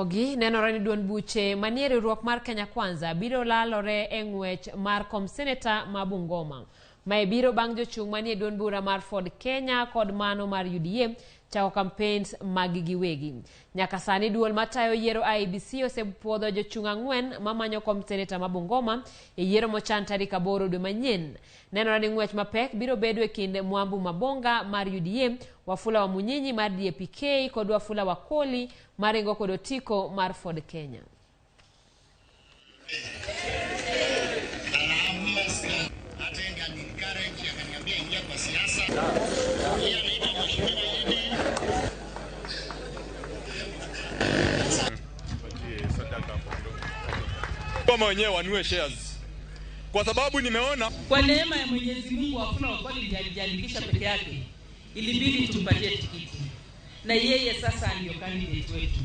Ogi nenore ni duond buche manie riwruok mar Kenya Kwanza biro lalore e ng'wech mar kom seneta ma Bungoma. Mae biro bang' jochung' manie duond bura mar Ford Kenya kod mano mar UDA chako campaigns mag giwegi. Nyaka sani duol matayo yiero IEBC osepuodho jochung' ang'wen mamanyo kom seneta ma Bungoma e yiero mochan tarik 8 dwe manyien. Nenore ni ng'wech mapek biro bedo e kind Mwambu Mabonga mar UDA, Wafula Wamunyinyi mar DAP-K kod Wafula Wakoli maringo kod otiko mar Ford Kenya. Kama wenyewe wanunue shares kwa sababu nimeona kwa neema ya Mwenyezi Mungu Wafula Wakoli ndiye alijiandikisha peke yake, ilibidi tumpatie tikiti na yeye sasa ndio candidate wetu.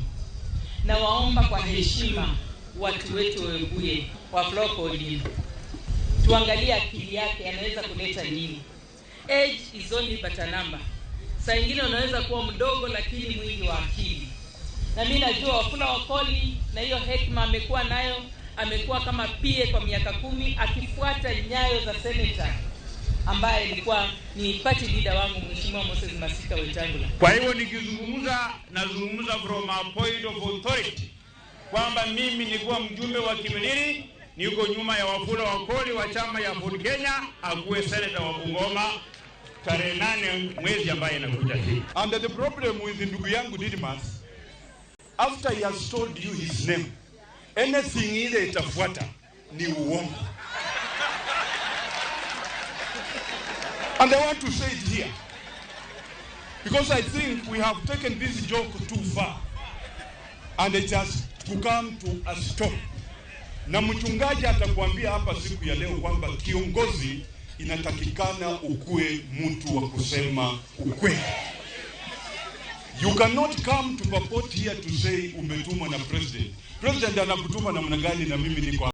Na waomba kwa heshima watu wetu Webuye, Wafula Wakoli, tuangalie akili yake anaweza kuleta nini. Age is only but a number. Saa ingine unaweza kuwa mdogo lakini mwingi wa akili, na mimi najua Wafula Wakoli na hiyo hekima amekuwa nayo, amekuwa kama PA kwa miaka 10 akifuata nyayo za senator ambaye alikuwa ni party leader wangu Mheshimiwa Moses Masika Wetangula. Kwa hivyo nikizungumza, nazungumza from a point of authority kwamba mimi nilikuwa mjumbe wa Kimilili, niko nyuma ya Wafula Wakoli wa chama ya Ford Kenya akuwe senator wa Bungoma tarehe 8 mwezi ambaye inakuja hii. And the problem with ndugu yangu Didmus, after he has told you his name, anything ile itafuata ni uongo. And I want to say it here, because I think we have taken this joke too far, and it has to come to a stop. Na mchungaji atakwambia hapa siku ya leo kwamba kiongozi inatakikana ukue mtu wa kusema ukweli. You cannot come to purport here to say umetumwa na president. President anakutuma namna gani na mimi niko